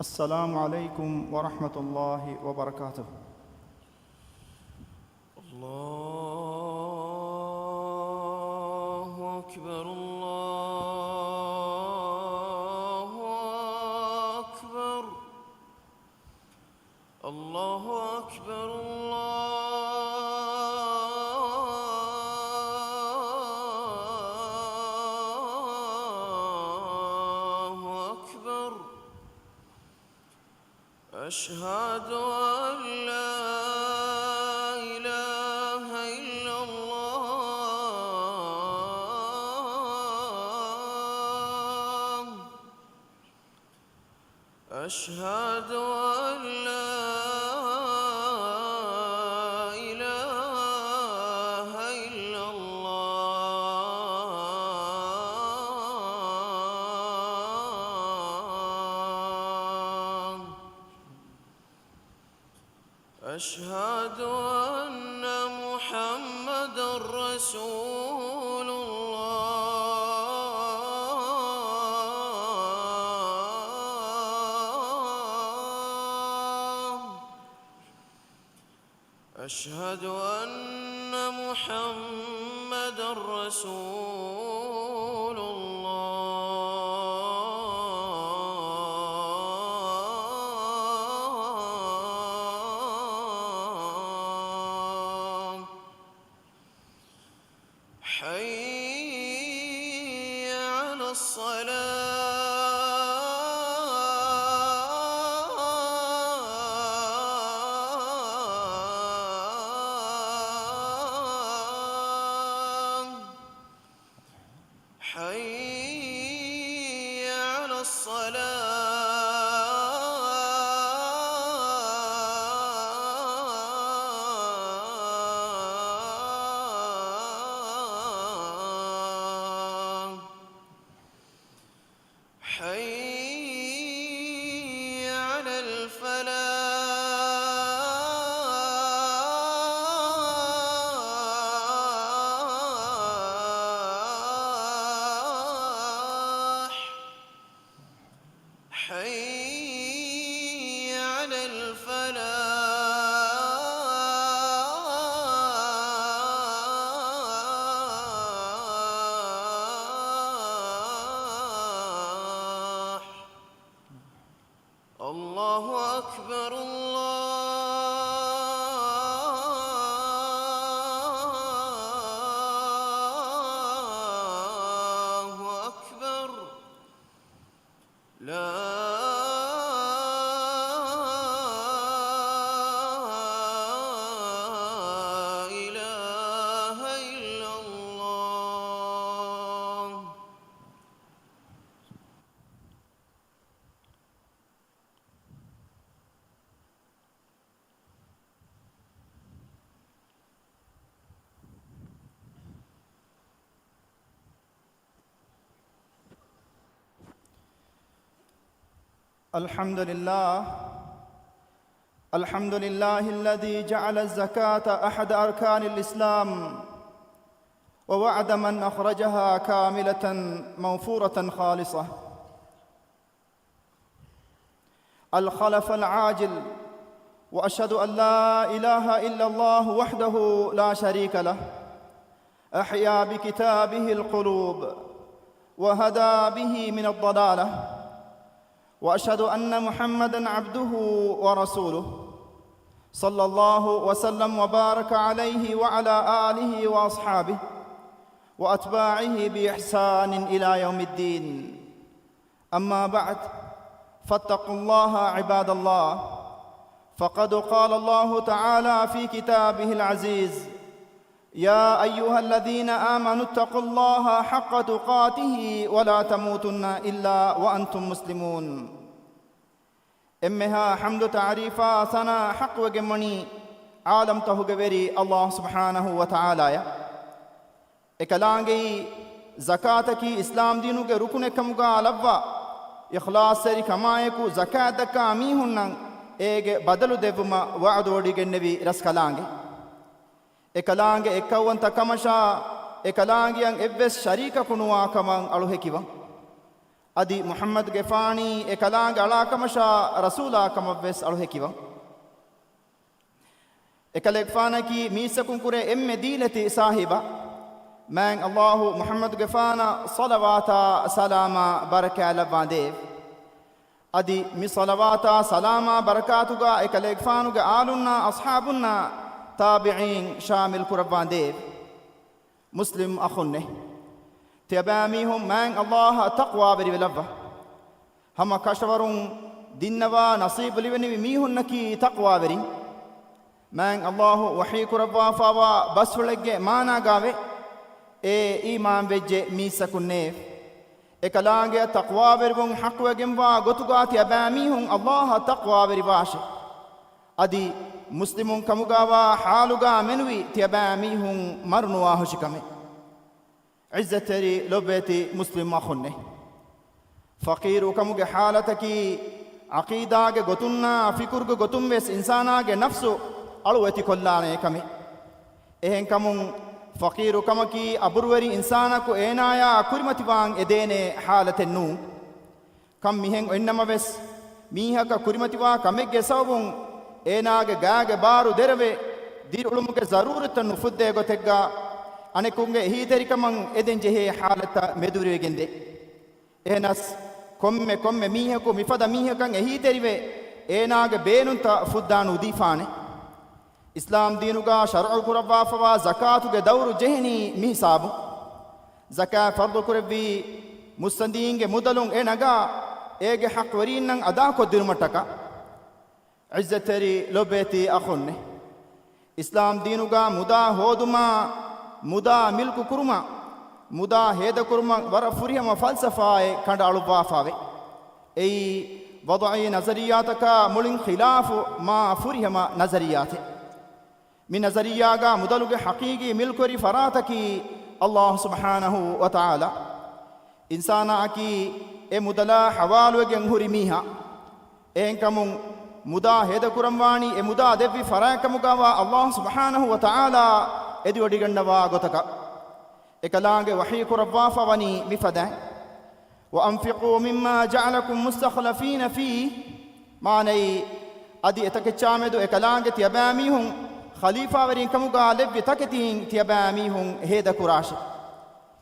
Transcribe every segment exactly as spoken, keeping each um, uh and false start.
السلام عليكم ورحمة الله وبركاته. الله أكبر، الله أكبر. الله أكبر، الله أكبر. أشهد أن لا إله إلا الله. أشهد أن لا إله إلا الله. أشهد أن محمدا رسول الله. أشهد أن محمدا رسول الله. حي على الصلاة. حي على الصلاة. حي على الفلاح. حي على الفلاح. الله أكبر، الله أكبر. لا إله إلا الله. الحمد لله. الحمد لله الذي جعل الزكاة أحد أركان الإسلام، ووعد من أخرجها كاملة موفورة خالصة. الخلف العاجل، وأشهد أن لا إله إلا الله وحده لا شريك له، أحيا بكتابه القلوب، وهدى به من الضلالة، وأشهد أن محمدا عبده ورسوله، صلى الله وسلم وبارك عليه وعلى آله وأصحابه وأتباعه بإحسان إلى يوم الدين. أما بعد، فاتقوا الله عباد الله، فقد قال الله تعالى في كتابه العزيز: يا أيها الذين آمنوا اتقوا الله حق تقاته ولا تموتن إلا وأنتم مسلمون. އެންމެހާ ޙަމްދު ތަޢުރީފާ ސަނާ ޙައްޤުވެގެންވަނީ ޢާލަމްތަހުގެ ވެރި ﷲ ސުބްޙާނަހޫ ވަތަޢާލާއަށް. އެކަލާނގެއީ ޒަކާތަކީ އިސްލާމްދީނުގެ ރުކުނެއްކަމުގާ ލައްވާ، އިޚްލާޞްތެރިކަމާއެކު ޒަކާތް ދައްކާ މީހުންނަށް އޭގެ ބަދަލު ދެއްވުމަށް ވަޢުދުވޮޑިގެންނެވި ރަސްކަލާނގެ. އެކަލާނގެ އެއްކައުވަންތަ ކަމަށާ، އެކަލާނގެއަށް އެއްވެސް ޝަރީކަކު ނުވާ ކަމަށް އަޅުހެކިވަން. އަދި މުޙައްމަދުގެފާނީ އެކަލާނގެ އަޅާކަމަށާ ރަސޫލާކަމަށްވެސް އަޅުހެކިވަން. އެކަލޭގެފާނަކީ މީސްތަކުންކުރެ އެންމެ ދީލަތި ސާހިބާ. މާތް ﷲ މުޙައްމަދުގެފާނަށް ޞަލަވާތާ ސަލާމާ ބަރަކާތް ލައްވާނދޭވެ. އަދި މި ޞަލަވާތާ ސަލާމާ ބަރަކާތުގާ އެކަލޭގެފާނުގެ އާލުންނާ އަޞްޙާބުންނާ ތާބިޢީން ޝާމިލް ކުރައްވާނދޭވެ. މުސްލިމް އަޚުންނޭ! ތިޔަބައިމީހުން މާތް ﷲ އަށް ތަޤްވާވެރިވެލައްވާ. ހަމަ ކަށަވަރުން ދިންނަވާ ނަޞީބު ލިބެނިވި މީހުންނަކީ ތަޤްވާވެރިން. މާތް ﷲ ވަޙީ ކުރައްވާފައިވާ ބަސްފުޅެއްގެ މާނާގާވޭ، އޭ އީމާންވެއްޖެ މީސްތަކުންނޭވެ! އެކަލާނގެއަށް ތަޤްވާވެރިވުން ޙައްޤުވެގެންވާ ގޮތުގާ ތިޔަބައިމީހުން ﷲ އަށް ތަޤްވާވެރިވާށޭ. އަދި މުސްލިމުން ކަމުގާވާ ޙާލުގާ މެނުވީ ތިޔަބައިމީހުން މަރުނުވާހުށިކަމެއް. ޢިއްޒަތްތެރި ލޮބުވެތި މުސްލިމް އަޚުންނޭ! ފަޤީރުކަމުގެ ޙާލަތަކީ ޢަޤީދާގެ ގޮތުންނާ ފިކުރުގެ ގޮތުންވެސް އިންސާނާގެ ނަފްސު އަޅުވެތިކޮށްލާނޭ ކަމެއް. އެހެންކަމުން ފަޤީރުކަމަކީ އަބުރުވެރި އިންސާނަކު އޭނާޔާ ކުރިމަތިވާން އެދޭނޭ ޙާލަތެއް ނޫން. ކަން މިހެން އޮތްނަމަވެސް، މީހަކަށް ކުރިމަތިވާ ކަމެއްގެ ސަބަބުން އޭނާގެ ގާގެ ބާރު ދެރަވެ، ދިރިއުޅުމުގެ ޒަރޫރަތްތައް ނުފުއްދޭ ގޮތެއްގާ، އަނެކުންގެ އެހީތެރިކަމަށް އެދެންޖެހޭ ޙާލަތްތައް މެދުވެރިވެގެންދޭ. އެހެނަސް، ކޮންމެ ކޮންމެ މީހަކު މިފަދަ މީހަކަށް އެހީތެރިވެ، އޭނާގެ ބޭނުންތައް ފުއްދާނުދީފާނެ. އިސްލާމް ދީނުގާ ޝަރުޢު ކުރައްވާފަވާ ޒަކާތުގެ ދައުރު ޖެހެނީ މިހިސާބުން. ޒަކާތް ފަރްޟު ކުރެއްވީ މުއްސަނދީންގެ މުދަލުން އެ ނަގާ، އޭގެ ޙައްޤުވެރީންނަށް އަދާކޮށްދިނުމަށްޓަކާ. ޢިއްޒަތްތެރި ލޮބުވެތި އަޚުންނޭ! އިސްލާމް ދީނުގާ މުދާ ހޯދުމާ، މުދާ މިލްކު ކުރުމާ، މުދާ ހޭދަކުރުމަށް ވަރަށް ފުރިހަމަ ފަލްސަފާއެއް ކަނޑައަޅުއްވާފަވޭ. އެއީ، ވަޟަޢީ ނަޒަރިއްޔާތަކާ މުޅިން ޚިލާފު މާ ފުރިހަމަ ނަޒަރިއްޔާތެއް. މި ނަޒަރިއްޔާގާ މުދަލުގެ ޙަޤީޤީ މިލްކުވެރި ފަރާތަކީ ﷲ ސުބްޙާނަހޫ ވަތަޢާލާ. އިންސާނާއަކީ އެ މުދަލާ ޙަވާލުވެގެން ހުރި މީހާ. އެހެންކަމުން މުދާ ހޭދަކުރަންވާނީ އެ މުދާ ދެއްވި ފަރާތްކަމުގާވާ ﷲ ސުބްޙާނަހޫ ވަތަޢާލާ އެދިވޮޑިގަންނަވާ ގޮތަކަށް. އެކަލާނގެ ވަޙީ ކުރައްވާފަ ވަނީ މިފަދައިން. وأنفقوا مما جعلكم مستخلفين فيه، މާނައީ، އަދި އެތަކެއްޗާމެދު އެކަލާނގެ ތިޔަބައިމީހުން ޚަލީފާވެރިން ކަމުގާ ލެއްވި ތަކެތީން ތިޔަބައިމީހުން ހޭދަކުރާށޭ.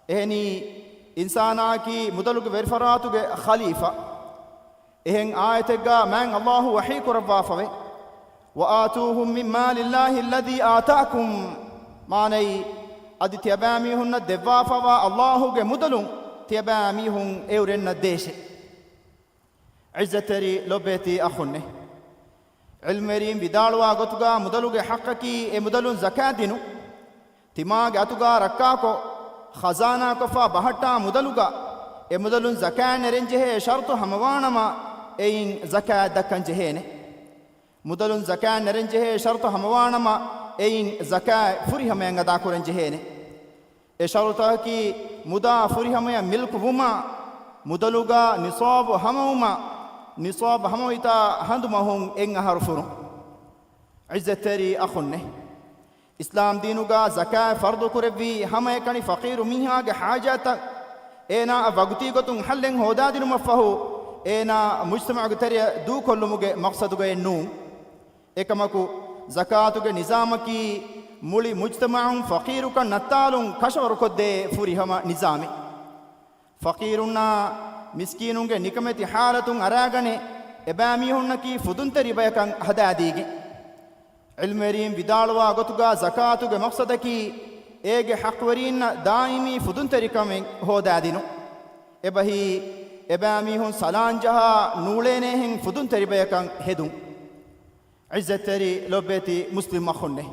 އެހެނީ، އިންސާނާއަކީ މުދަލުގެ ވެރިފަރާތުގެ ޚަލީފާ. އެހެން އާޔަތެއްގާ މާތް ﷲ ވަޙީ ކުރައްވާފަވޭ، وآتوهم من مال الله الذي آتاكم، މާނައީ، އަދި ތިޔަބައިމީހުންނަށް ދެއްވާފަވާ ﷲ ގެ މުދަލުން ތިޔަބައިމީހުން އެއުރެންނަށް ދޭށޭ. ޢިއްޒަތްތެރި ލޮބުވެތި އަޚުންނޭ! ޢިލްމުވެރީން ވިދާޅުވާ ގޮތުގާ މުދަލުގެ ޙައްޤަކީ އެ މުދަލުން ޒަކާތް ދިނުން. ތިމާގެ އަތުގާ ރައްކާކޮށް، ޚަޒާނާކޮށްފަ ބަހައްޓާ މުދަލުގަ އެ މުދަލުން ޒަކާތް ނެރެންޖެހޭ ޝަރުޠު ހަމަވާނަމަ، އެއިން ޒަކާތް ދައްކަން ޖެހޭނެ. މުދަލުން ޒަކާތް ނެރެންޖެހޭ ޝަރުޠު ހަމަވާނަމަ، އެއިން ޒަކާތް ފުރިހަމަޔަށް އަދާކުރަން ޖެހޭނެ. އެ ޝަރުޠަކީ މުދާ ފުރިހަމަޔަށް މިލްކު ވުމާ، މުދަލުގާ ނިޞާބު ހަމަވުމާ، ނިޞާބު ހަމަވިތާ ހަނދުމަހުން އެއް އަހަރު ފުރުން. ޢިއްޒަތްތެރި އަޚުންނޭ! އިސްލާމް ދީނުގާ ޒަކާތް ފަރްޟު ކުރެއްވީ ހަމައެކަނި ފަޤީރު މީހާގެ ޙާޖާތްތައް އޭނާއަށް ވަގުތީ ގޮތުން ޙައްލެއް ހޯދާދިނުމަށްފަހު، އޭނާ މުޖްތަމަޢުގެ ތެރެއަށް ދޫކޮށްލުމުގެ މަޤްޞަދުގައެއް ނޫން. އެކަމަކު، ޒަކާތުގެ ނިޒާމަކީ މުޅި މުޖްތަމަޢުން ފަޤީރުކަން ނައްތާލުން ކަށަވަރުކޮށްދޭ ފުރިހަމަ ނިޒާމެއް. ފަޤީރުންނާ މިސްކީނުންގެ ނިކަމެތި ޙާލަތުން އަރާގަނެ، އެބައިމީހުންނަކީ ފުދުންތެރި ބަޔަކަށް ހަދާދީގެން. ޢިލްމުވެރީން ވިދާޅުވާ ގޮތުގާ ޒަކާތުގެ މަޤްޞަދަކީ އޭގެ ޙައްޤުވެރީންނަށް ދާއިމީ ފުދުންތެރިކަމެއް ހޯދާދިނުން. އެބަހީ، އެބައިމީހުން ސަލާން ޖަހާ ނޫޅޭނޭހެން ފުދުންތެރި ބަޔަކަށް ހެދުން. ޢިއްޒަތްތެރި ލޮބުވެތި މުސްލިމް އަޚުންނޭ!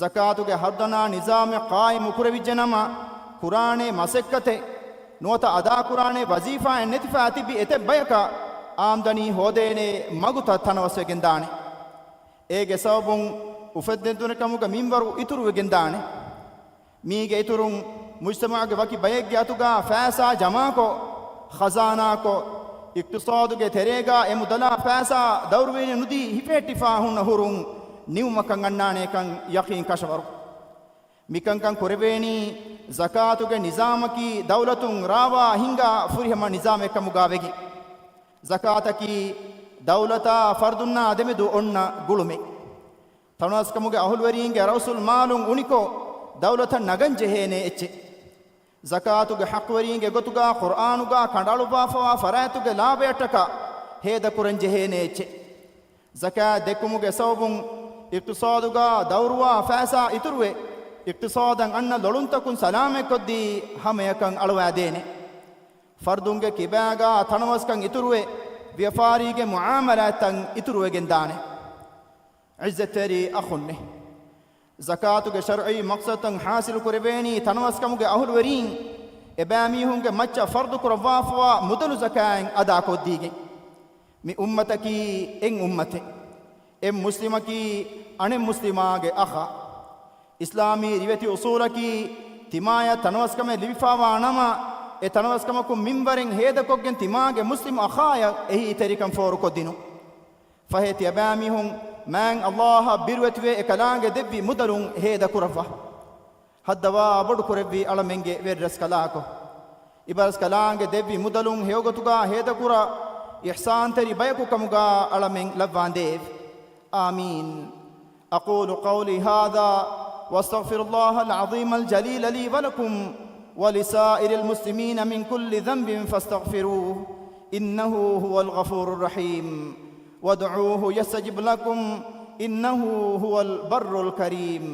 ޒަކާތުގެ ހައްދަނާ ނިޒާމެއް ޤާއިމު ކުރެވިއްޖެނަމަ، ކުރާނޭ މަސައްކަތެއް ނުވަތަ އަދާކުރާނޭ ވަޒީފާއެއް ނެތިފާ ތިބި އެތައް ބަޔަކަށް އާމްދަނީ ހޯދޭނޭ މަގުތައް ތަނަވަސްވެގެންދާނެ. އޭގެ ސަބަބުން އުފެއްދެންދުނެ ކަމުގެ މިންވަރު އިތުރުވެގެންދާނެ. މީގެ އިތުރުން، މުޖްތަމަޢުގެ ވަކި ބައެއްގެ އަތުގާ ފައިސާ ޖަމާކޮށް، ޚަޒާނާކޮށް، އިޤްތިޞާދުގެ ތެރޭގާ އެ މުދަލާ ފައިސާ ދައުރުވެރިން ނުދީ ހިފެހެއްޓިފާ ހުންނަ ހުރުން ނިމުމަކަށް އަންނާނޭކަން ޔަޤީން ކަށަވަރު. މިކަންކަން ކުރެވޭނީ ޒަކާތުގެ ނިޒާމަކީ ދައުލަތުން ރާވާ ހިންގާ ފުރިހަމަ ނިޒާމެއްކަމުގާ ވެގެން. ޒަކާތަކީ ދައުލަތާ ފަރްދުންނާ ދެމެދު އޮންނަ ގުޅުމެއް. ތަނަވަސްކަމުގެ އަހުލުވެރީންގެ ރައުސުލް މާލުން އުނިކޮށް، ދައުލަތަށް ނަގަން ޖެހޭނެ އެއްޗެއް. ޒަކާތުގެ ޙައްޤުވެރީންގެ ގޮތުގާ ޤުރްއާނުގާ ކަނޑައަޅުއްވާފަވާ ފަރާތުގެ ލާބަޔަށްޓަކާ ހޭދަކުރަން ޖެހޭނެ އެއްޗެއް. ޒަކާތް ދެއްކުމުގެ ސަބަބުން އިޤްތިޞާދުގާ ދައުރުވާ ފައިސާ އިތުރުވެ، އިޤްތިޞާދަށް އަންނަ ލޮޅުންތަކުން ސަލާމަތްކޮށްދީ ހަމަޔަކަށް އަޅުވާދޭނެ. ފަރްދުންގެ ކިބާގާ ތަނަވަސްކަން އިތުރުވެ، ވިޔަފާރީގެ މުޢާމަލާތްތައް އިތުރުވެގެންދާނެ. ޢިއްޒަތްތެރި އަޚުންނޭ! ޒަކާތުގެ ޝަރުޢީ މަޤްޞަދުތައް ޙާޞިލު ކުރެވޭނީ ތަނަވަސްކަމުގެ އަހުލުވެރީން އެބައިމީހުންގެ މައްޗަށް ފަރްޟު ކުރައްވާފަވާ މުދަލު ޒަކާތް އަދާކޮށްދީގެން. މި އުއްމަތަކީ އެއް އުއްމަތެއް. އެއް މުސްލިމަކީ އަނެއް މުސްލިމާގެ އަޚާ. އިސްލާމީ ރިވެތި އުޞޫލަކީ ތިމާޔަށް ތަނަވަސްކަމެއް ލިބިފަވާ ނަމަ، އެ ތަނަވަސްކަމަކުން މިންވަރެއް ހޭދަކޮށްގެން ތިމާގެ މުސްލިމް އަޚާޔަށް އެހީތެރިކަން ފޯރުކޮށްދިނުން. ފަހެ ތިޔަބައިމީހުން މާތް ﷲ އަށް ބިރުވެތިވެ އެކަލާނގެ ދެއްވި މުދަލުން ހޭދަކުރައްވާ. ހައްދަވާ ބޮޑުކުރެއްވި އަޅަމެންގެ ވެރިރަސްކަލާކޮ. އިބަރަސްކަލާނގެ ދެއްވި މުދަލުން ހެޔޮގޮތުގާ ހޭދަކުރާ އިޙްސާންތެރި ބަޔަކު ކަމުގާ އަޅަމެން ލައްވާނދޭވެ. آمين. أقول قولي هذا وأستغفر الله العظيم الجليل لي ولكم ولسائر المسلمين من كل ذنب فاستغفروه إنه هو الغفور الرحيم وادعوه يستجب لكم إنه هو البر الكريم.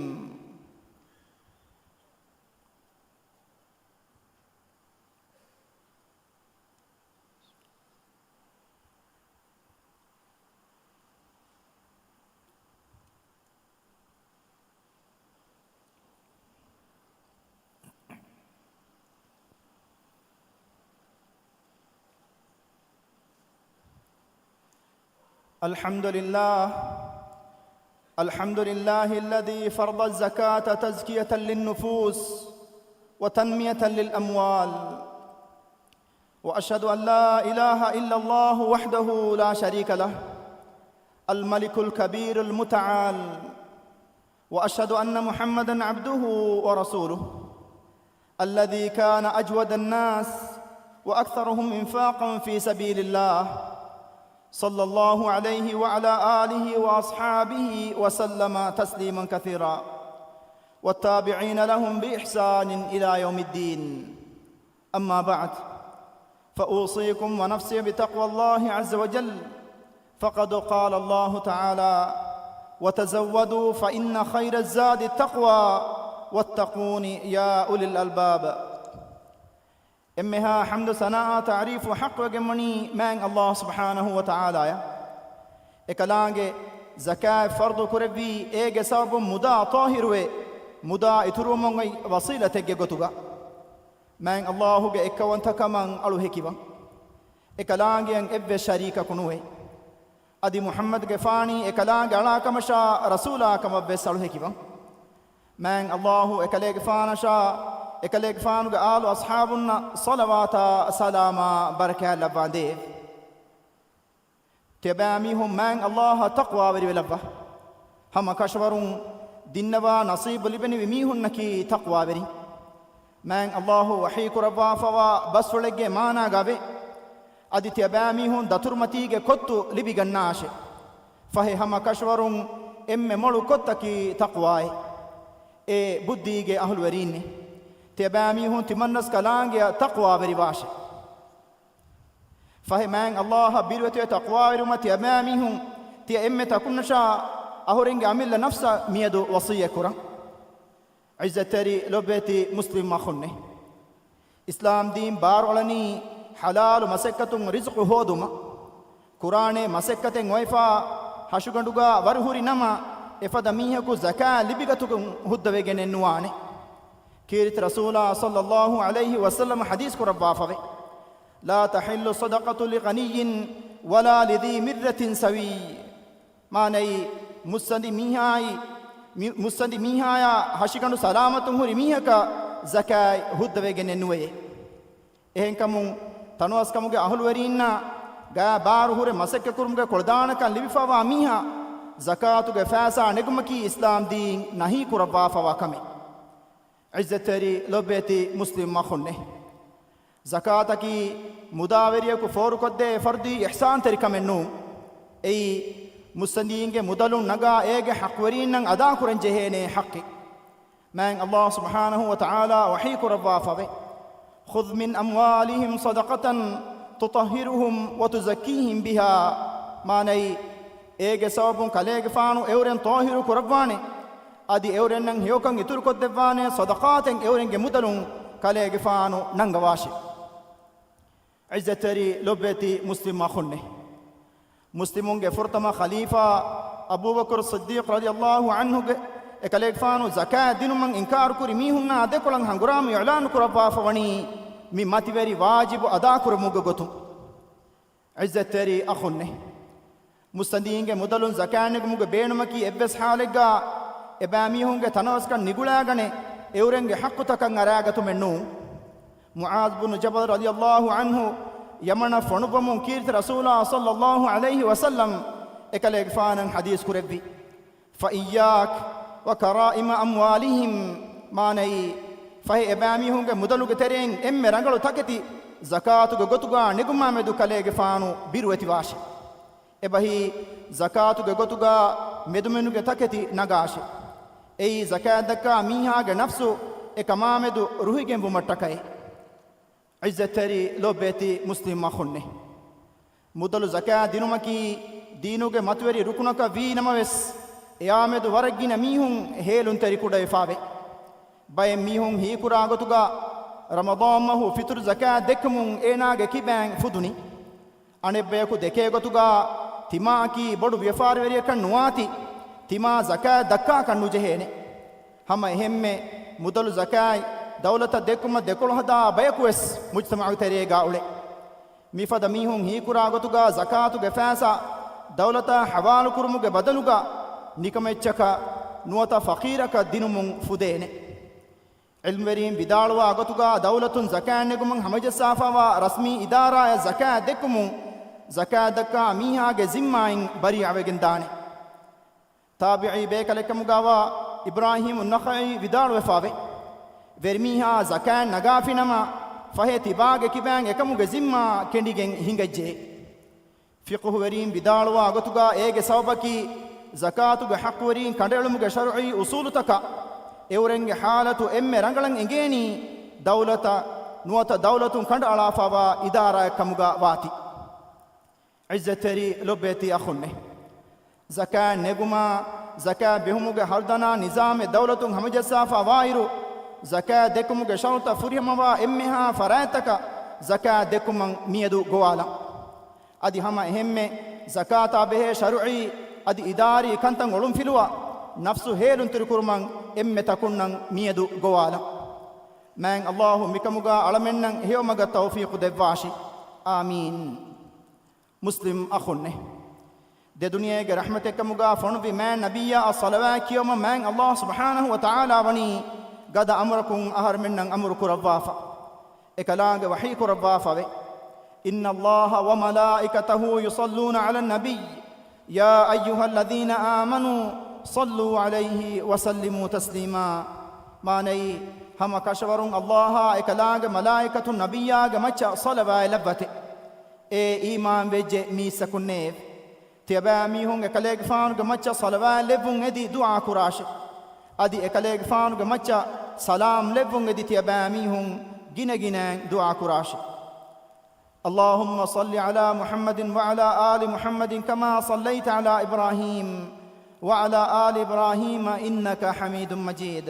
الحمد لله. الحمد لله الذي فرض الزكاة تزكية للنفوس وتنمية للأموال. وأشهد أن لا إله إلا الله وحده لا شريك له، الملك الكبير المتعال. وأشهد أن محمدا عبده ورسوله، الذي كان أجود الناس وأكثرهم إنفاقا في سبيل الله، صلى الله عليه وعلى آله وأصحابه وسلم تسليما كثيرا، والتابعين لهم بإحسان إلى يوم الدين. أما بعد، فأوصيكم ونفسي بتقوى الله عز وجل، فقد قال الله تعالى: وتزودوا فإن خير الزاد التقوى واتقون يا أولي الألباب. އެންމެހާ ޙަމްދު ސަނާއާ ތަޢުރީފު ޙައްޤުވެގެންވަނީ މާތް ﷲ ސުބްޙާނަހޫ ވަތަޢާލާއަށް. އެކަލާނގެ ޒަކާތް ފަރްޟު ކުރެއްވީ އޭގެ ސަބަބުން މުދާ ޠާހިރުވެ، މުދާ އިތުރުވަމުން އޮތް ވަސީލަތެއްގެ ގޮތުގަ. މާތް ﷲ ގެ އެއްކައުވަންތަކަމަށް އަޅު ހެކިވަން. އެކަލާނގެއަށް އެއްވެސް ޝަރީކަކު ނުވޭ. އަދި މުޙައްމަދުގެފާނީ އެކަލާނގެ އަޅާކަމަށާ ރަސޫލާކަމަށްވެސް އަޅު ހެކިވަން. މާތް ﷲ އެކަލޭގެފާނަށާ އެކަލޭގެފާނުގެ އާލު އަޞްޙާބުންނަށް ޞަލަވާތާ ސަލާމާ ބަރަކާތް ލައްވާނދޭވެ. ތިޔަބައިމީހުން މާތް ﷲ އަށް ތަޤްވާވެރިވެލައްވާ. ހަމަ ކަށަވަރުން ދިންނަވާ ނަޞީބު ލިބެނިވި މީހުންނަކީ ތަޤްވާވެރިން. މާތް ﷲ ވަޙީކުރައްވާފަވާ ބަސްފުޅެއްގެ މާނާގަ ވޭ. އަދި ތިޔަބައިމީހުން ދަތުރުމަތީގެ ކޮއްތު ލިބިގަންނާށޭ. ފަހެ ހަމަ ކަށަވަރުން އެންމެ މޮޅު ކޮއްތަކީ ތަޤްވާއޭ. އޭ ބުއްދީގެ އަހުލުވެރީންނޭ. ތިޔަބައިމީހުން ތިމަންރަސްކަލާނގެއަށް ތަޤްވާވެރިވާށޭ. ފަހެ މާތް ﷲ އަށް ބިރުވެތިވެ ތަޤްވާވެރިވުމަށް ތިޔަބައިމީހުން ތިޔަ އެންމެ ތަކުންނަށާ އަހުރެންގެ އަމިއްލަ ނަފްސަށް މިއަދު ވަޞިއްޔަތް ކުރަން. ޢިއްޒަތްތެރި ލޮބުވެތި މުސްލިމް އަޚުންނޭ. އިސްލާމް ދީން ބާރުއަޅަނީ ޙަލާލު މަސައްކަތުން ރިޒުޤު ހޯދުމަށް. ކުރާނެ މަސައްކަތެއް އޮތްފަ ހަށުގަނޑުގަ ވަރުހުރި ނަމަ، އެފަދަ މީހަކު ޒަކާތް ލިބިގަތުމުގެ ހުއްދަވެގެނެއް ނުވާނެ. ކީރިތި ރަސޫލާ ޞައްލައްލާހު ޢަލައިހި ވަސައްލަމަ ޙަދީޘް ކުރައްވާފަވޭ، لا تحل صدقة لغني ولا لذي مرة سوي. މާނައީ، މުއްސަނދި މީހާއި، މި، މުއްސަނދި މީހާޔާ ހަށިގަނޑު ސަލާމަތުން ހުރި މީހަކަށް ޒަކާތް ހުއްދަވެގެނެއް ނުވެޔޭ. އެހެންކަމުން، ތަނަވަސްކަމުގެ އަހުލުވެރީންނާ ގާ ބާރު ހުރެ މަސައްކަތްކުރުމުގެ ކުޅަދާނަކަން ލިބިފަވާ މީހާ ޒަކާތުގެ ފައިސާ ނެގުމަކީ އިސްލާމް ދީން ނަހީ ކުރައްވާފަވާ ކަމެއް. ޢިއްޒަތްތެރި ލޮބުވެތި މުސްލިމް އަޚުންނޭ! ޒަކާތަކީ މުދާވެރިޔަކު ފޯރުކޮށްދޭ ފަރުދީ އިޙްސާންތެރިކަމެއް ނޫން. އެއީ މުއްސަނދީންގެ މުދަލުން ނަގާ އޭގެ ޙައްޤުވެރީންނަށް އަދާކުރަން ޖެހޭނޭ ޙައްޤެއް. މާތް ﷲ ސުބްޙާނަހޫ ވަތަޢާލާ ވަޙީކުރައްވާފަވޭ، "خذ من أموالهم صدقة تطهرهم وتزكيهم بها." މާނައީ، އޭގެ ސަބަބުން ކަލޭގެފާނު އެއުރެން ޠާހިރު ކުރައްވާނެ، އަދި އެއުރެންނަށް ހެޔޮކަން އިތުރުކޮށްދެއްވާނެ ޞަދަޤާތެއް އެއުރެންގެ މުދަލުން ކަލޭގެފާނު ނަންގަވާށި. ޢިއްޒަތްތެރި ލޮބުވެތި މުސްލިމް އަޚުންނޭ! މުސްލިމުންގެ ފުރަތަމަ ޚަލީފާ އަބޫބަކުރު ޞިއްދީޤު ރަޟިޔަﷲ ޢަންހުގެ އެކަލޭގެފާނު ޒަކާތް ދިނުމަށް އިންކާރުކުރި މީހުންނާ ދެކޮޅަށް ހަނގުރާމަ އިޢުލާނު ކުރައްވާފަ ވަނީ މި މަތިވެރި ވާޖިބު އަދާކުރުމުގެ ގޮތުން. ޢިއްޒަތްތެރި އަޚުންނޭ! މުއްސަނދީންގެ މުދަލުން ޒަކާތް ނެގުމުގެ ބޭނުމަކީ އެއްވެސް ޙާލެއްގަ އެބައިމީހުންގެ ތަނަވަސްކަން ނިގުޅާގަނެ، އެއުރެންގެ ޙައްޤުތަކަށް އަރާގަތުމެއް ނޫން. މުޢާޛު ބުނު ޖަބަލް ރަޟިޔަﷲ ޢަންހު ޔަމަނަށް ފޮނުއްވަމުން ކީރިތި ރަސޫލާ ޞައްލަﷲ ޢަލައިހި ވަސައްލަމް އެކަލޭގެފާނަށް ޙަދީޘް ކުރެއްވި، "فإياك وكرائم أموالهم." މާނައީ، ފަހެ އެބައިމީހުންގެ މުދަލުގެ ތެރެއިން އެންމެ ރަނގަޅު ތަކެތި ޒަކާތުގެ ގޮތުގަ ނެގުމާމެދު ކަލޭގެފާނު ބިރުވެތިވާށި. އެބަހީ، ޒަކާތުގެ ގޮތުގަ މެދުމިނުގެ ތަކެތި ނަގާށި. އެއީ ޒަކާތް ދައްކާ މީހާގެ ނަފްސު އެކަމާމެދު ރުހިގެންވުމަށްޓަކައި. ޢިއްޒަތްތެރި ލޮބުވެތި މުސްލިމް އަޚުންނޭ! މުދަލު ޒަކާތް ދިނުމަކީ ދީނުގެ މަތިވެރި ރުކުނަކަށް ވީ ނަމަވެސް، އެއާމެދު ވަރަށް ގިނަ މީހުން ހޭލުންތެރިކުޑަވެފާވޭ. ބައެއް މީހުން ހީކުރާ ގޮތުގަ ރަމަޟާން މަހު ފިތުރު ޒަކާތް ދެއްކުމުން އޭނާގެ ކިބައިން ފުދުނީ. އަނެއްބަޔަކު ދެކޭ ގޮތުގަ ތިމާއަކީ ބޮޑު ވިޔަފާރިވެރިޔަކަށް ނުވާތީ، ތިމާ ޒަކާތް ދައްކާކަށް ނުޖެހޭނެ. ހަމަ އެހެންމެ، މުދަލު ޒަކާތް ދައުލަތަށް ދެއްކުމަށް ދެކޮޅު ހަދާ ބަޔަކުވެސް މުޖްތަމަޢު ތެރޭގަ އުޅޭ. މިފަދަ މީހުން ހީކުރާ ގޮތުގަ ޒަކާތުގެ ފައިސާ ދައުލަތަށް ޙަވާލުކުރުމުގެ ބަދަލުގަ ނިކަމެއްޗަކަށް ނުވަތަ ފަޤީރަކަށް ދިނުމުން ފުދޭނެ. ޢިލްމުވެރީން ވިދާޅުވާ ގޮތުގަ ދައުލަތުން ޒަކާތް ނެގުމަށް ހަމަޖައްސާފަވާ ރަސްމީ އިދާރާއަށް ޒަކާތް ދެއްކުމުން ޒަކާތް ދައްކާ މީހާގެ ޒިންމާއިން ބަރީއަވެގެން ދާނެ. ތާބިޢީ ބޭކަލެއްކަމުގަވާ އިބްރާހީމު ނަޚަޢީ ވިދާޅުވެފާވޭ، ވެރިމީހާ ޒަކާތް ނަގާފިނަމަ، ފަހެ ތިބާގެ ކިބައިން އެކަމުގެ ޒިންމާ ކެނޑިގެން ހިނގައްޖެ. ފިޤުހުވެރީން ވިދާޅުވާ ގޮތުގަ އޭގެ ސަބަބަކީ، ޒަކާތުގެ ޙައްޤުވެރީން ކަނޑައެޅުމުގެ ޝަރުޢީ އުޞޫލުތަކަށް އެއުރެންގެ ޙާލަތު އެންމެ ރަނގަޅަށް އެނގޭނީ ދައުލަތަށް ނުވަތަ ދައުލަތުން ކަނޑައަޅާފަވާ އިދާރާއެއްކަމުގަ ވާތީ. ޢިއްޒަތްތެރި ލޮބުވެތި އަޚުންނޭ! ޒަކާތް ނެގުމާ، ޒަކާތް ބެހުމުގެ ހަރުދަނާ ނިޒާމެއް ދައުލަތުން ހަމަޖައްސާފަ ވާއިރު، ޒަކާތް ދެއްކުމުގެ ޝަރުޠަށް ފުރިހަމަވާ އެންމެހާ ފަރާތްތަކަށް ޒަކާތް ދެއްކުމަށް މިއަދު ގޮވާލަން. އަދި ހަމަ އެހެންމެ، ޒަކާތާ ބެހޭ ޝަރުޢީ އަދި އިދާރީ ކަންތައް އޮޅުންފިލުވާ، ނަފްސު ހޭލުންތެރިކުރުމަށް އެންމެ ތަކުންނަށް މިއަދު ގޮވާލަން. މާތް ﷲ މިކަމުގަ އަޅަމެންނަށް ހެޔޮމަގަށް ތައުފީޤު ދެއްވާށި. އާމީން. މުސްލިމް އަޚުންނޭ! ދެދުނިޔޭގެ ރަޙްމަތެއްކަމުގަ ފޮނުއްވި މާތް ނަބިއްޔާއަށް ޞަލަވާތް ކިޔަވުމަށް މާތް ﷲ ސުބްޙާނަހޫ ވަތަޢާލާ ވަނީ ގަދަ އަމުރަކުން އަހަރުމެންނަށް އަމުރު ކުރައްވާފަ. އެކަލާނގެ ވަޙީ ކުރައްވާފަވޭ، "إن الله وملائكته يصلون على النبي، يا أيها الذين آمنوا صلوا عليه وسلموا تسليما." މާނައީ، ހަމަ ކަށަވަރުން ﷲއާ އެކަލާނގެ މަލާއިކަތުން ނަބިއްޔާގެ މައްޗަށް ޞަލަވާތް ލައްވަތެ. އޭ އީމާންވެއްޖެ މީސްތަކުންނޭވެ! ތިޔަބައިމީހުން އެކަލޭގެފާނުގެ މައްޗަށް ޞަލަވާތް ލެއްވުން އެދި ދުޢާ ކުރާށި. އަދި އެކަލޭގެފާނުގެ މައްޗަށް ސަލާމް ލެއްވުން އެދި ތިޔަބައިމީހުން ގިނަގިނައިން ދުޢާ ކުރާށި. اللهم صل على محمد وعلى آل محمد كما صليت على إبراهيم وعلى آل إبراهيم إنك حميد مجيد.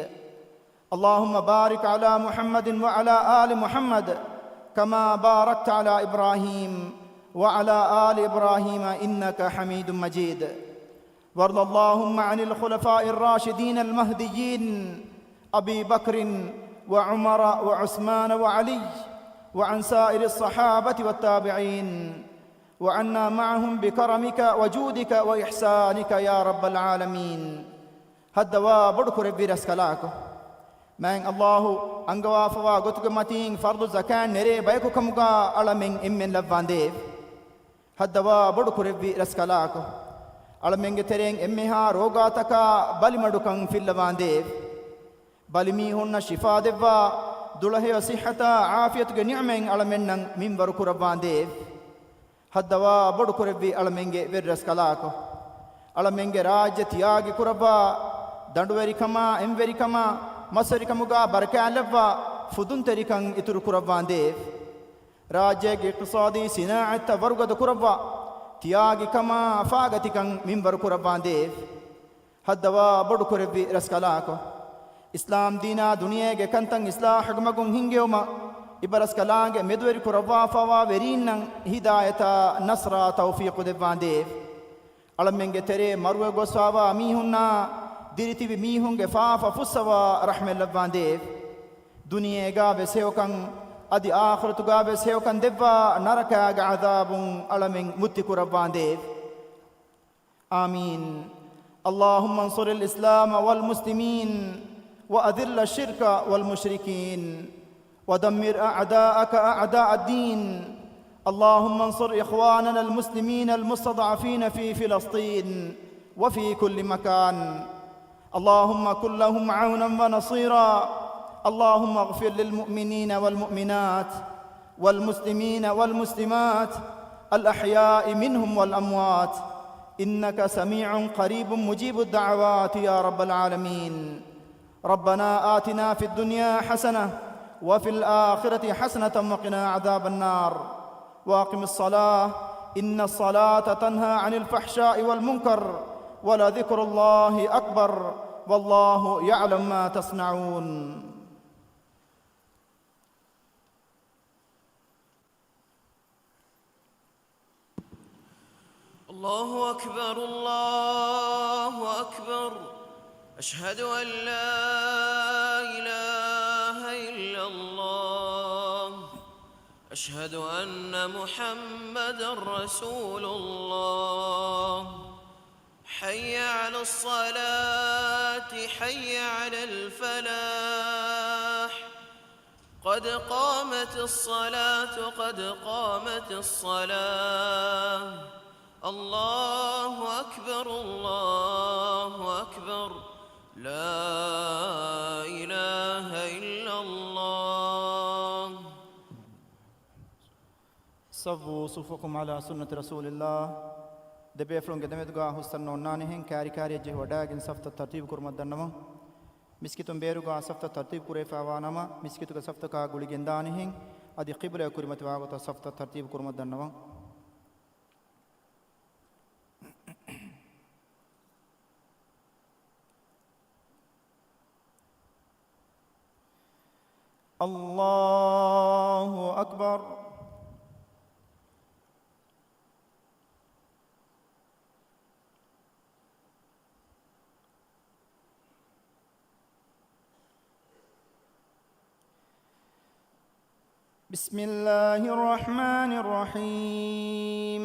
اللهم بارك على محمد وعلى آل محمد كما باركت على إبراهيم وعلى آل إبراهيم إنك حميد مجيد. وارض اللهم عن الخلفاء الراشدين المهديين أبي بكر وعمر وعثمان وعلي وعن سائر الصحابة والتابعين وعنا معهم بكرمك وجودك وإحسانك يا رب العالمين. ހައްދަވާ ބޮޑު ކުރެއްވި ރަސްކަލާކޮ! މާތް ﷲ އަންގަވާފަވާ ގޮތުގެ މަތީން ފަރްޟު ޒަކާތް ނެރޭ ބަޔަކު ކަމުގަ އަޅަމެން އެންމެން ލައްވާނދޭވެ. ހައްދަވާ ބޮޑު ކުރެއްވި ރަސްކަލާކޮ! އަޅަމެންގެ ތެރެއިން އެންމެހާ ރޯގާތަކާ ބަލިމަޑުކަން ފިއްލަވާނދޭވެ. ބަލިމީހުންނަށް ޝިފާ ދެއްވާ، ދުޅަހެޔޮ ޞިއްޙަތާ ޢާފިޔަތުގެ ނިޢުމަތް އަޅަމެންނަށް މިންވަރު ކުރައްވާނދޭވެ. ހައްދަވާ ބޮޑުކުރެއްވި އަޅަމެންގެ ވެރިރަސްކަލާކޮ. އަޅަމެންގެ ރާއްޖެ ތިޔާގި ކުރައްވާ، ދަނޑުވެރިކަމާ، އެންވެރިކަމާ، މަސްވެރިކަމުގާ ބަރަކާތްލައްވާ، ފުދުންތެރިކަން އިތުރު ކުރައްވާނދޭވެ. ރާއްޖޭގެ އިޤްތިޞާދީ ސިނާޢަތްތައް ވަރުގަދަ ކުރައްވާ، ތިޔާގިކަމާ ފާގަތިކަން މިންވަރު ކުރައްވާނދޭވެ. ހައްދަވާ ބޮޑުކުރެއްވި ރަސްކަލާކޮ. އިސްލާމް ދީނާ ދުނިޔޭގެ ކަންތައް އިޞްލާޙުގެ މަގުން ހިންގެވުމަށް އިބަރަސްކަލާނގެ މެދުވެރި ކުރައްވާފަވާ ވެރީންނަށް ހިދާޔަތާ ނަޞްރާ ތައުފީޤު ދެއްވާނދޭވެ. އަޅަމެންގެ ތެރޭ މަރުވެ ގޮސްފަވާ މީހުންނާ ދިރިތިބި މީހުންގެ ފާފަ ފުއްސަވާ ރަޙްމަތް ލައްވާނދޭވެ. ދުނިޔޭގާ ވެސް ހެޔޮކަން، އަދި އާޚިރަތުގާ ވެސް ހެޔޮކަން ދެއްވާ ނަރަކާގެ ޢަޛާބުން އަޅަމެން މުއްތި ކުރައްވާނދޭވެ. آمين. اللهم انصر الإسلام والمسلمين وأذل الشرك والمشركين ودمر أعداءك أعداء الدين. اللهم انصر إخواننا المسلمين المستضعفين في فلسطين وفي كل مكان. اللهم كن لهم عونا ونصيرا. اللهم اغفر للمؤمنين والمؤمنات والمسلمين والمسلمات الأحياء منهم والأموات، إنك سميع قريب مجيب الدعوات يا رب العالمين. ربنا آتنا في الدنيا حسنة وفي الآخرة حسنة وقنا عذاب النار. وأقم الصلاة، إن الصلاة تنهى عن الفحشاء والمنكر، ولذكر الله أكبر، والله يعلم ما تصنعون. الله أكبر، الله أكبر. أشهد أن لا إله إلا الله. أشهد أن محمدا رسول الله. حي على الصلاة، حي على الفلاح. قد قامت الصلاة، قد قامت الصلاة. الله أكبر، الله أكبر. لا إله إلا الله. سووا صفوفكم على سنة رسول الله. ދެބޭފުޅުންގެ ދެމެދުގާ ހުސްއަންނަ އޮންނާނެހެން، ކާރިކާރިއަށް ޖެހިވަޑައިގެން ސަފްތައް ތަރްތީބު ކުރުމަށް ދަންނަވަން. މިސްކިތުން ބޭރުގާ ސަފްތައް ތަރްތީބު ކުރެވިފައިވާ ނަމަ، މިސްކިތުގެ ސަފްތަކާ ގުޅިގެންދާނެހެން، އަދި ޤިބުލަޔަށް ކުރިމަތިވާ ގޮތަށް ސަފްތައް ތަރްތީބު ކުރުމަށް ދަންނަވަން. الله أكبر. بسم الله الرحمن الرحيم.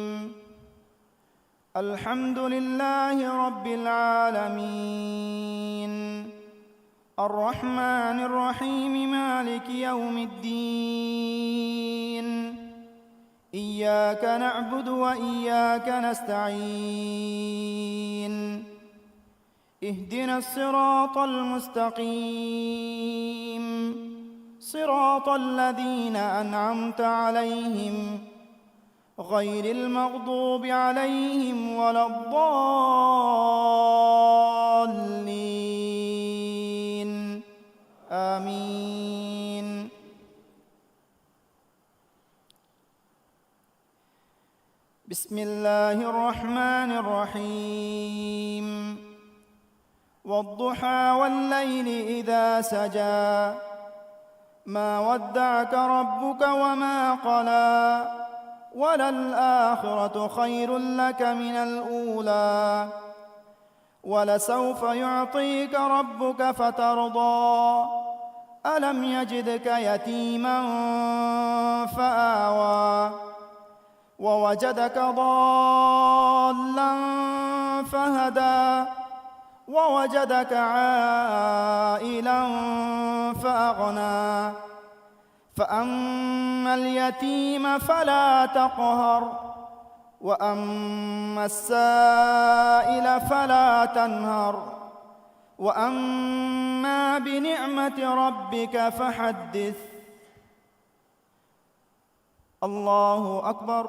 الحمد لله رب العالمين. الرحمن الرحيم. مالك يوم الدين. إياك نعبد وإياك نستعين. اهدنا الصراط المستقيم. صراط الذين أنعمت عليهم غير المغضوب عليهم ولا الضالين. آمين. بسم الله الرحمن الرحيم. والضحى والليل إذا سجى. ما ودعك ربك وما قلى. وللآخرة خير لك من الأولى. ولسوف يعطيك ربك فترضى. ألم يجدك يتيما فآوى. ووجدك ضالا فهدى. ووجدك عائلا فأغنى. فأما اليتيم فلا تقهر. وأما السائل فلا تنهر. وأما بنعمة ربك فحدث. الله أكبر.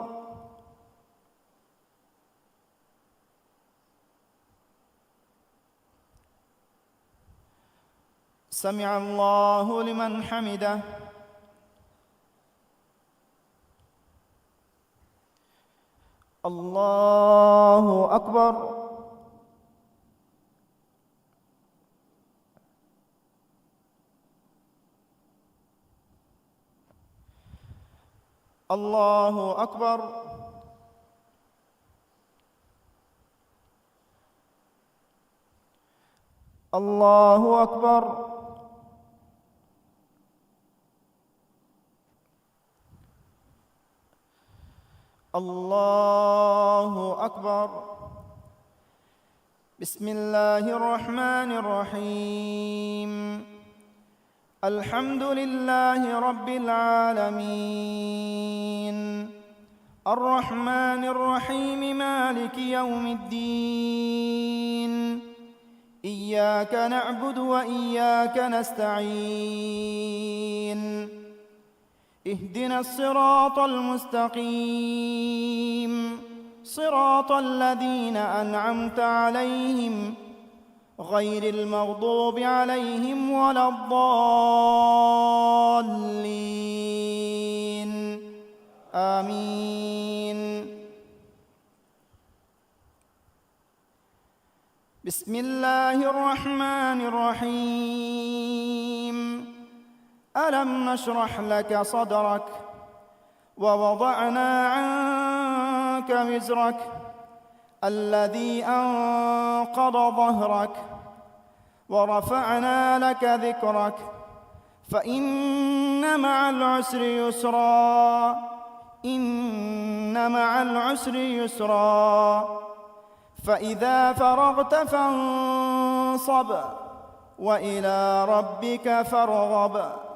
سمع الله لمن حمده. الله أكبر. الله أكبر. الله أكبر. الله أكبر. بسم الله الرحمن الرحيم. الحمد لله رب العالمين. الرحمن الرحيم. مالك يوم الدين. إياك نعبد وإياك نستعين. اهدنا الصراط المستقيم. صراط الذين أنعمت عليهم غير المغضوب عليهم ولا الضالين. آمين. بسم الله الرحمن الرحيم. ألم نشرح لك صدرك ووضعنا عنك وزرك الذي أنقض ظهرك ورفعنا لك ذكرك فإن مع العسر يسرا. إن مع العسر يسرا. فإذا فرغت فانصب وإلى ربك فارغب.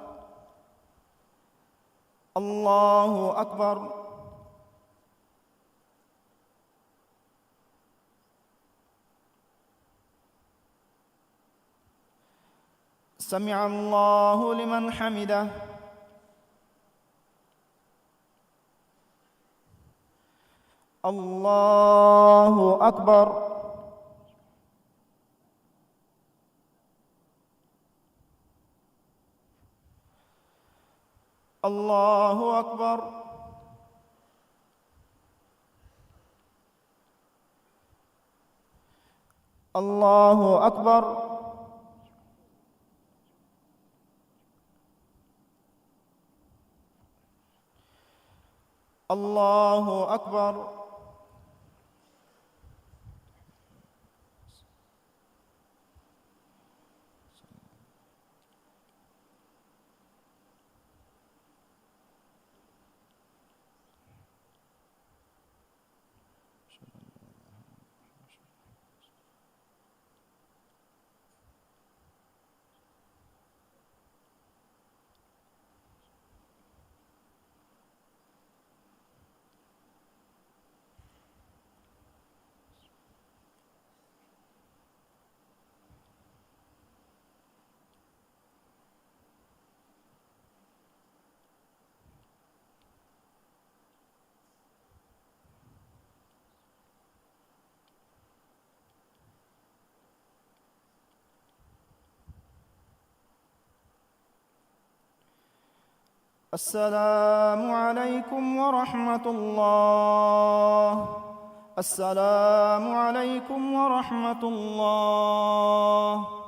الله أكبر. سمع الله لمن حمده. الله أكبر. الله أكبر. الله أكبر. الله أكبر. السلام عليكم ورحمة الله. السلام عليكم ورحمة الله.